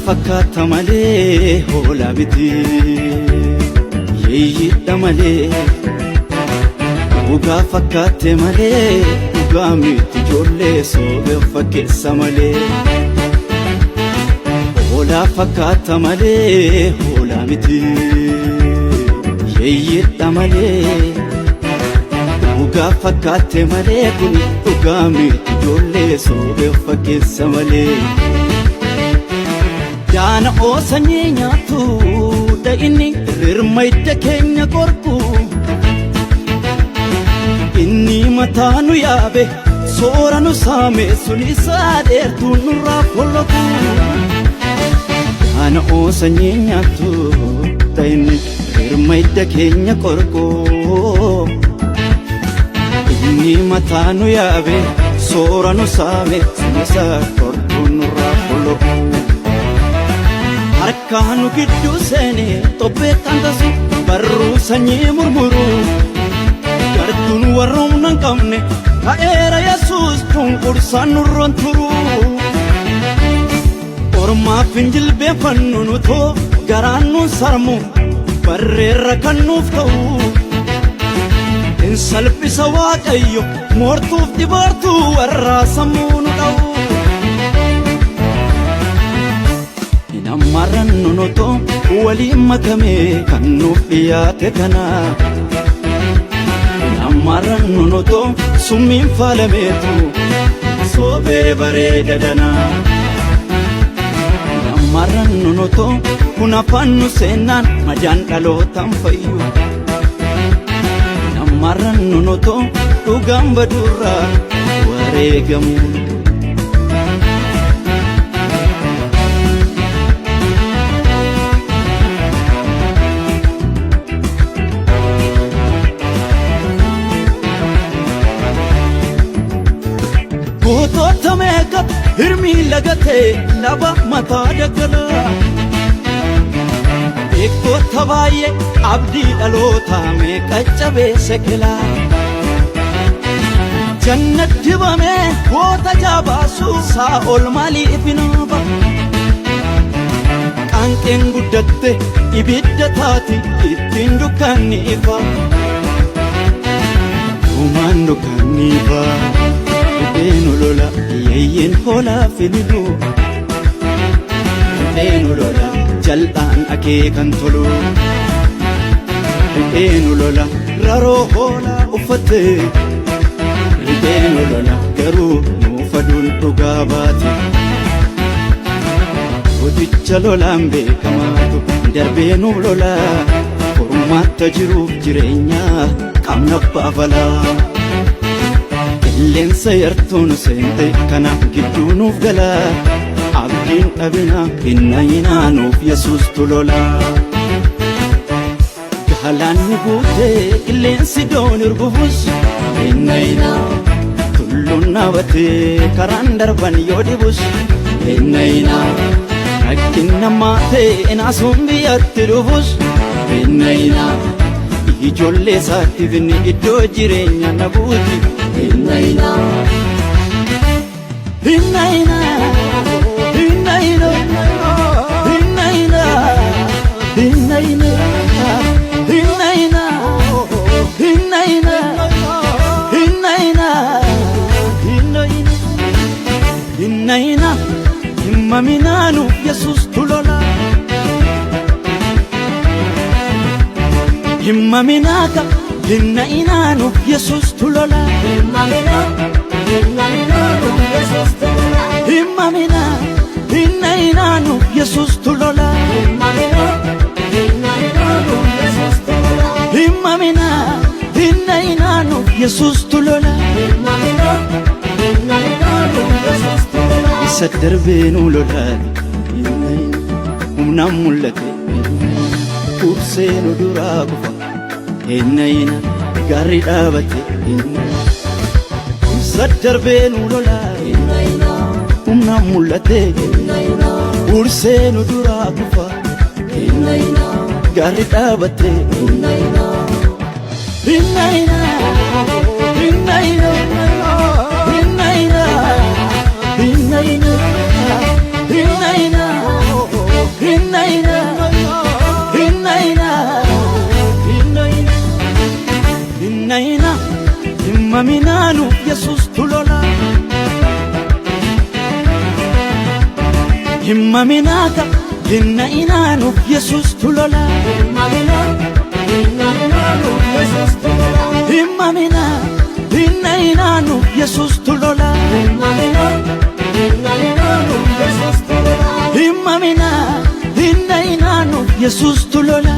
Fakkaata malee hoolaa miti, yeeyyiidha malee. Dhugaa fakkaate malee dhugaa miti, ijoollee soobee fakkeessa malee. Hoolaa fakkaata malee hoolaa miti, yeeyyiidha malee. Dhugaa fakkaate malee kun dhugaa miti, ijoollee soobee fakkeessa malee. Daana oo sanyii nyaatu da'inni rirma hidda keenya qorqu. Inni mataa nu yaabe soora nu saame sun isaa dheertuu nurraa follotu. Daana oo sanyii nyaatu da'inni rirma hidda keenya qorqu. Inni mataa nu yaabe soora nu saame sun isaa dheertuu nurraa follotu. Harkaanu gidduu seenee xobbee tantasu barruu sanyii murmuru. Gartuun warra humna hin qabne ka'eera Yesuus cunqursaan nurraan turu. Ormaaf hin jilbeenfannu nutoo garaan nuun sarmu barreerra kan nuuf ta'u. Hin salphisa Waaqayyo moortuuf dhibaartuu warraa sammuu nu dha'u. Nammarran nutoo waliin makamee kan nuuf dhiyaate kana. Nammarran nutoo summiin faalameetu soobee bareeda dana. Nammarran nutoo kun afaan nu seennaan madaan dhalootaan fayyu. Nammarran nutoo dhugaan baduurraa wareegamu. Gootota meeqatu hirmii lagatee laba mataa daggala. Beektota baay'ee abdii dhaloota meeqa cabeesse kela. Jannat dibamee goota jabaasu Saa'ol maaliif hinaafa? Qaanqeen guddatte ibidda taati ittiin dukkanni ifa. Dhumaan dukkanni ifa. Ripheen lola yeeyyiin hoolaa fililu. Ripheen lola jal'aan akeekan tolu. Ripheen lola raroo hoolaa uffatte. Ripheen lola garuu nuuf aduun dhugaa baate. Gooticha lolaan beekamaatu darbee nuuf lola. Furmaata jiruuf jireenya qaamna abbaa falaa. Qilleensa yartuu nu seente kana gidduu nuuf gala. Abdiin dhabina hin nayinaa nuuf Yesuustu lola. Galaanni guutee qilleensi doon urgufus hin nayinaa. Tulluun dhaabatee karaan darban yoo dhibus hin nayinaa. Rakkin namaa ta'e naasuun biyyatti dhufus hin nayinaa. Ijoollee isaatiif inni iddoo jireenya na buuti hin nayinaa. Hin nayinaa. Hin nayinaa. Hin nayinaa. Hin nayinaa. Hin nayinaa. Hin nayinaa. Hin nayinaa. Hin nayinaa. Hin nayinaa. Hin maminaa nuuf Yesuustu lola. Hin maminaa ka hin nayinaa nuuf Yesuustu lola. Hin maminaa, hin maminaa nuuf Yesuustu lola. Hin maminaa hin nayinaa nuuf Yesuustu lola. Hin maminaa, hin maminaa nuuf Yesuustu lola. Hin maminaa hin nayinaa nuuf Yesuustu lola. Hin maminaa, hin maminaa nuuf Yesuustu lola. Isa darbee nu lola. Humnaan mul'ate kubsee nu duraa kufa. Hin nayina gaarri dhaabate. Isa darbee nu lola. Hin nayinaa, Humnaan mul'ate hin nayinaa, ursee nu duraa kufa. hin nayinaa, Gaarri dhaabate. hin nayinaa. Hin nayina, hin nayina, hin nayina, hin nayina, hin nayina, Himmaminaa nuuf Yesuustu lola. Himmaminaa ka hinna'inaa nuuf Yesuustu lola. Himmaminaa hinna'inaa nuuf Yesuustu lola. Himmaminaa hinna'inaa nuuf Yesuustu lola.